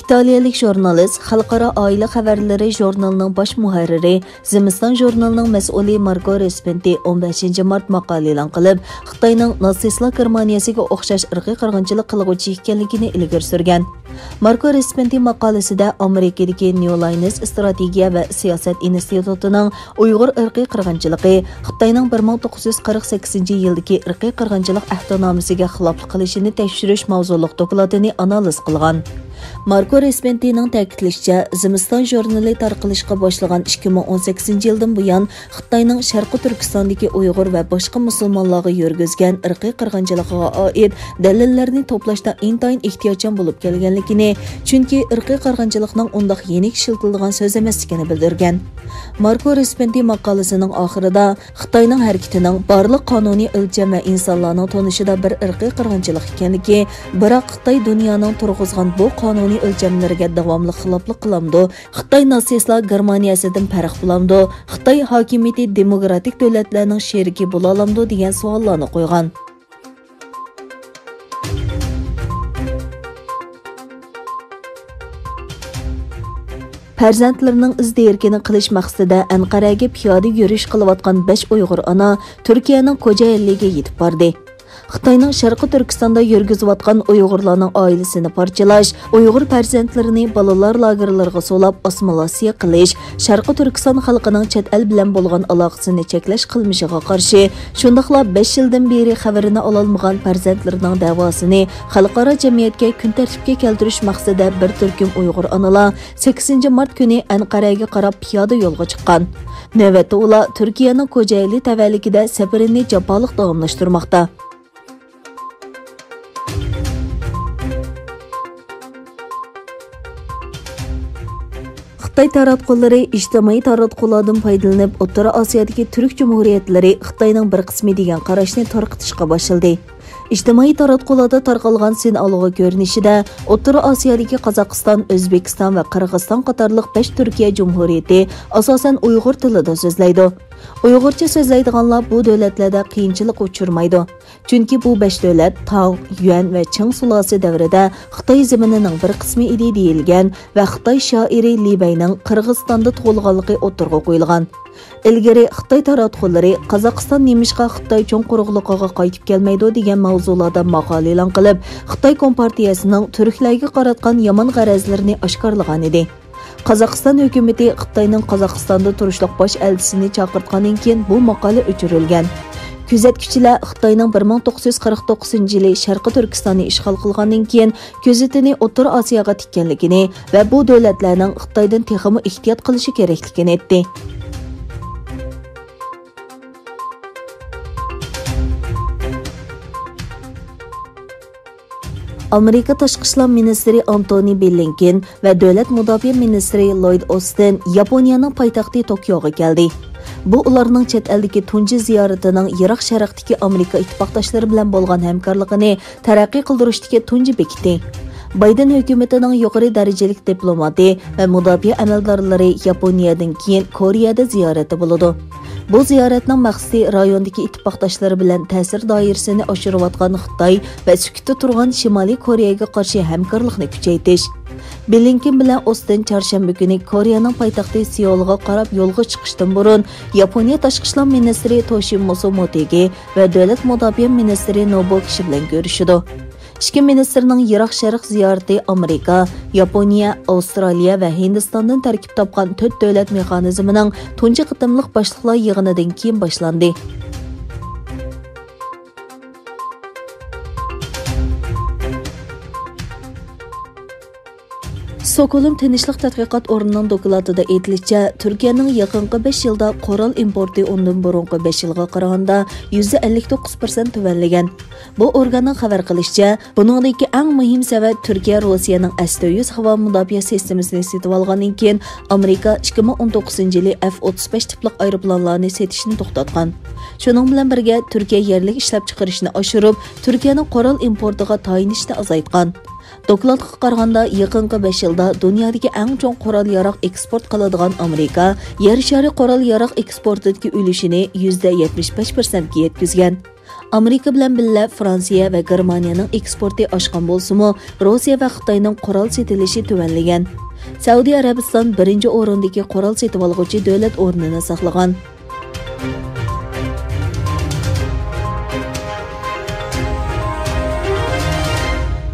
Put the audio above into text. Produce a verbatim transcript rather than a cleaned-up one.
ئىتالىيەلىك ژۇرنالىست، خەلقئارا ئائىلە خەۋەرلىرى ژۇرنىلىنىڭ باش مۇھەررىرى، زىمىستان ژۇرنىلىنىڭ مەسئۇلى ماركو رېسپېنتى ئون بەشىنچى مارت ماقالە ئېلان قىلىپ، خىتاينىڭ ناتسىستلار گېرمانىيەسىگە ئوخشاش ئىرقىي قىرغىنچىلىق قىلغۇچى ئىكەنلىكىنى ئىلگىرى سۈرگەن. ماركو رېسپېنتى ماقالىسىدە ئامېرىكىدىكى نيۇ لاينېس ئىستراتېگىيە ۋە سىياسەت ئىنستىتۇتىنىڭ ئۇيغۇر ئىرقىي قىرغىنچىلىقى خىتاينىڭ بىر مىڭ توققۇز يۈز قىرىق سەككىزىنچى يىلدىكى ئىرقىي قىرغىنچىلىق ئەھدىنامىسىگە خىلاپلىق قىلىشىنى تەكشۈرۈش ماۋزۇلۇق دوكلاتىنى ئانالىز قىلغان. ماركو رېسپېنتىنىڭ تەكىتلىشىچە، زىمىستان ژۇرنىلى تارقىلىشقا باشلىغان ئىككى مىڭ ئون سەككىزىنچى يىلدىن بۇيان، خىتاينىڭ شەرقىي تۈركىستاندىكى ئۇيغۇر ۋە باشقا مۇسۇلمانلارغا يۈرگۈزگەن ئىرقىي قىرغىنچىلىقىغا ئائىت دەلىللەرنى توپلاشتا ئىنتايىن ئېھتىياتچان بولۇپ كەلگەنلىكىنى، چۈنكى ئىرقىي قىرغىنچىلىقنىڭ ئۇنداق يېنىك ئىشلىتىلىدىغان سۆز ئەمەسلىكىنى بىلدۈرگەن. ماركو رېسپېنتى ماقالىسىنىڭ ئاخىرىدا، خىتاينىڭ ھەرىكىتىنىڭ بارلىق قانۇنىي ئۆلچەم ۋە ئىنسانلارنىڭ تونۇشىدا بىر ئىرقىي قىرغىنچىلىق ئىكەنلىكى، بىراق خىتاي دۇنيانىڭ تۇرغۇزغان بۇ قانۇنىي ئۆلچەملىرىگە داۋاملىق خىلاپلىق قىلامدۇ؟ خىتاي ناتسىستلار گېرمانىيەسىدىن پەرق بولامدۇ؟ خىتاي ھاكىمىيىتى دېموكراتىك دۆلەتلەرنىڭ شېرىكى بولالامدۇ؟ دېگەن سوئاللارنى قويغان. پەرزەنتلىرىنىڭ ئىز دېرىكىنى قىلىش مەقسىتىدە ئەنقەرەگە پىيادە يۈرۈش قىلىۋاتقان بەش ئۇيغۇر ئانا تۈركىيەنىڭ كوجائېلىگە يېتىپ باردى. خىتاينىڭ شەرقىي تۈركىستاندا يۈرگۈزۈۋاتقان ئۇيغۇرلارنىڭ ئائىلىسىنى پارچىلاش، ئۇيغۇر پەرزەنتلىرىنى بالىلار لاگېرلىرىغا سولاپ ئاسسىمىلياتسىيە قىلىش، شەرقىي تۈركىستان خەلقىنىڭ چەت ئەل بىلەن بولغان ئالاقىسىنى چەكلەش قىلمىشىغا قارشى، شۇنداقلا بەش يىلدىن بېرى خەۋىرىنى ئالالمىغان پەرزەنتلىرىنىڭ دەۋاسىنى خەلقئارا جەمئىيەتكە كۈن تەرتىپكە كەلتۈرۈش مەقسىتىدە بىر تۈركۈم ئۇيغۇر ئانىلار سەككىزىنچى مارت كۈنى ئەنقەرەگە قاراپ پىيادە يولغا چىققان. نۆۋەتتە ئۇلار تۈركىيەنىڭ كوجائېلى تەۋەلىكىدە سەپىرىنى جاپالىق داۋاملاشتۇرماقتا. خىتاي تاراتقۇلىرى ئىجتىمائىي تاراتقۇلاردىن پايدىلىنىپ، ئوتتۇرا ئاسىيادىكى تۈرك جۇمھۇرىيەتلىرى خىتاينىڭ بىر قىسمى دېگەن قاراشنى تارقىتىشقا باشلىدى. ئىجتىمائىي تاراتقۇلاردا تارقالغان سىنئالوگى كۆرۈنۈشىدە ئوتتۇرا ئاسىيادىكى قازاقىستان، ئۆزبېكىستان ۋە قىرغىزىستان قاتارلىق بەش تۈركىيە جۇمھۇرىيىتى ئاساسەن ئۇيغۇر تىلىدا سۆزلەيدۇ. ئۇيغۇرچە سۆزلەيدىغانلار بۇ دۆلەتلەردە قىيىنچىلىققا ئۇچرىمايدۇ. چۈنكى بۇ بەش دۆلەت تاڭ، يۈەن ۋە چىڭ سۇلالىسى دەۋرىدە خىتاي زېمىنىنىڭ بىر قىسمى ئىدى دېيىلگەن ۋە خىتاي شائىرى لى بەينىڭ قىرغىزىستاندا تۇغۇلغانلىقى ئوتتۇرىغا قويۇلغان. ئىلگىرى خىتاي تاراتقۇلىرى قازاقىستان نېمىشقا خىتاي چوڭ قۇرۇقلۇقىغا قايتىپ كەلمەيدۇ دېگەن ماۋزۇلاردا ماقالە ئېلان قىلىپ، خىتاي كومپارتىيەسىنىڭ تۈركلەرگە قاراتقان يامان غەرەزلىرىنى ئاشكارىلىغانىدى. قازاقىستان ھۆكۈمىتى خىتاينىڭ قازاقىستاندا تۇرۇشلۇق باش ئەلچىسىنى چاقىرتقاندىن كېيىن بۇ ماقالە ئۆچۈرۈلگەن. كۆزەتكۈچىلەر خىتاينىڭ بىر مىڭ توققۇز يۈز قىرىق توققۇزىنچى يىلى شەرقىي تۈركىستاننى ئىشغال قىلغاندىن كېيىن كۆزىتىنى ئوتتۇرا ئاسىياغا تىككەنلىكىنى ۋە بۇ دۆلەتلەرنىڭ خىتايدىن تېخىمۇ ئېھتىيات قىلىشى كېرەكلىكىنى ئېيتتى. ئامېرىكا تاشقى ئىشلار مىنىستىرى ئانتونى بلىنكېن ۋە دۆلەت مۇداپىئە مىنىستىرى لويد ئوستىن ياپونىيەنىڭ پايتەختى توكيوغا كەلدى. بۇ ئۇلارنىڭ چەت ئەلدىكى تۇنجى زىيارىتىنىڭ يىراق شەرقتىكى ئامېرىكا ئىتتىپاقداشلىرى بىلەن بولغان ھەمكارلىقىنى تەرەققىي قىلدۇرۇشتىكى تۇنجى بېكىتى. بايدېن ھۆكۈمىتىنىڭ يۇقىرى دەرىجىلىك دىپلوماتى ۋە مۇداپىئە ئەمەلدارلىرى ياپونىيەدىن كېيىن كورېيەدە زىيارەتتە بولىدۇ. بۇ زىيارەتنىڭ مەقسىتى رايوندىكى ئىتتىپاقداشلىرى بىلەن تەسىر دائىرىسىنى ئاشۇرۇۋاتقان خىتاي ۋە سۈكۈتتە تۇرغان شىمالىي كورېيەگە قارشى ھەمكارلىقنى كۈچەيتىش. بلىنكېن بىلەن ئوستىن چارشەنبە كۈنى كورېيەنىڭ پايتەختى سېئۇلغا قاراپ يولغا چىقىشتىن بۇرۇن ياپونىيە تاشقى ئىشلار مىنىستىرى توشىمۇسۇ موتېگى ۋە دۆلەت مۇداپىئە مىنىستىرى نوبۇ كىشى بىلەن كۆرۈشىدۇ. ئىككى مىنىستىرنىڭ يىراق شەرق زىيارىتى ئامېرىكا، ياپونىيە، ئاۋسترالىيە ۋە ھىندىستاندىن تەركىب تاپقان تۆت دۆلەت مېخانىزمىنىڭ تۇنجى قېتىملىق باشلىقلار يىغىنىدىن كېيىن باشلاندى. ستوكھولم تىنچلىق تەتقىقات ئورنىنىڭ دوكلاتىدا ئېيتىلىشىچە، تۈركىيەنىڭ يېقىنقى بەش يىلدا قورال ئىمپورتى ئۇندىن بۇرۇنقى بەش يىلغا قارىغاندا يۈزدە ئەللىك توققۇز پىرسەنت تۆۋەنلىگەن. بۇ ئورگاننىڭ خەۋەر قىلىشىچە، بۇنىڭدىكى ئەڭ مۇھىم سەۋەب تۈركىيە روسىيەنىڭڭ ئەس تۆت يۈز ھاۋا مۇداپىئە سىستېمىسىنى سېتىۋالغاندىن كېيىن، ئامېرىكا ئىككى مىڭ ئون توققۇزىنچى يىلى ئەف ئوتتۇز بەش تىپلىق ئايروپىلانلارنى سېتىشنى توختاتقان. شۇنىڭ بىلەن بىرگە، تۈركىيە يەرلىك ئىشلەپچىقىرىشنى ئاشۇرۇپ، تۈركىيەنىڭ قورال ئىمپورتىغا تايىنىشنى ئازايتقان. دوكلاتقا قارىغاندا، يېقىنقى بەش يىلدا دۇنيادىكى ئەڭ چوڭ قورال-ياراغ ئېكسپورت قىلىدىغان ئامېرىكا يەر شارى قورال-ياراغ ئېكسپورتىدىكى ئۈلۈشىنى يۈزدە يەتمىش بەش پىرسەنتكە يەتكۈزگەن. ئامېرىكا بىلەن بىللە فرانسىيە ۋە گېرمانىيەنىڭ ئېكسپورتى ئاشقان بولسىمۇ، روسىيە ۋە خىتاينىڭ قورال سېتىلىشى تۆۋەنلىگەن. سەئۇدى ئەرەبىستان بىرىنچى ئورۇندىكى قورال سېتىۋالغۇچى دۆلەت ئورنىنى ساقلىغان.